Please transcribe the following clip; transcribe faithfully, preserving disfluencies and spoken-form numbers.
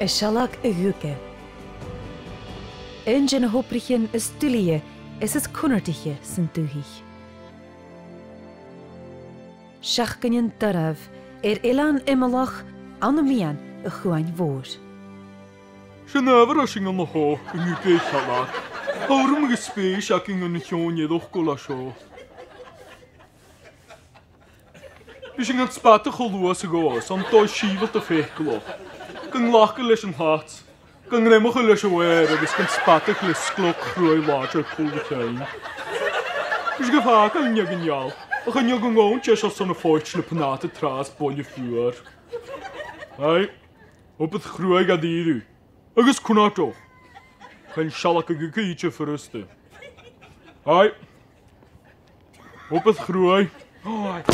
An Sealg a' Ghuga. Aon de na h-obraichean as duilghe is as cunnartaiche san dùthaich. Seachdain an doras air eilean iomallach ann am meadhan a' chuain mhòir. Sin adhbhar a tha sinn an seo, an Guga a' Chealg. Tha urram agus spèis againn ann an ceann eireachdail an seo. Bidh sinn gan spadadh cho luath 's a ghabhas, an dòigh sìobhalta faiceallach, gan glacadh leis an t-slat, gan greimeachadh leis a' mhuir agus gan spadadh le sgleog chruaidh làidir còmhla rinn. Bidh sinn ga fàgail an dèidh an dealbh, ach an dèidh an gabhainn deiseil son a' phoit le panada tràth is boille fuar. Aidh, obair chruaidh dha-rìribh. Agus cunnartach. Chan eil Sealg a' Ghuga idir furasta. Aidh. Obair chruaidh. Aidh.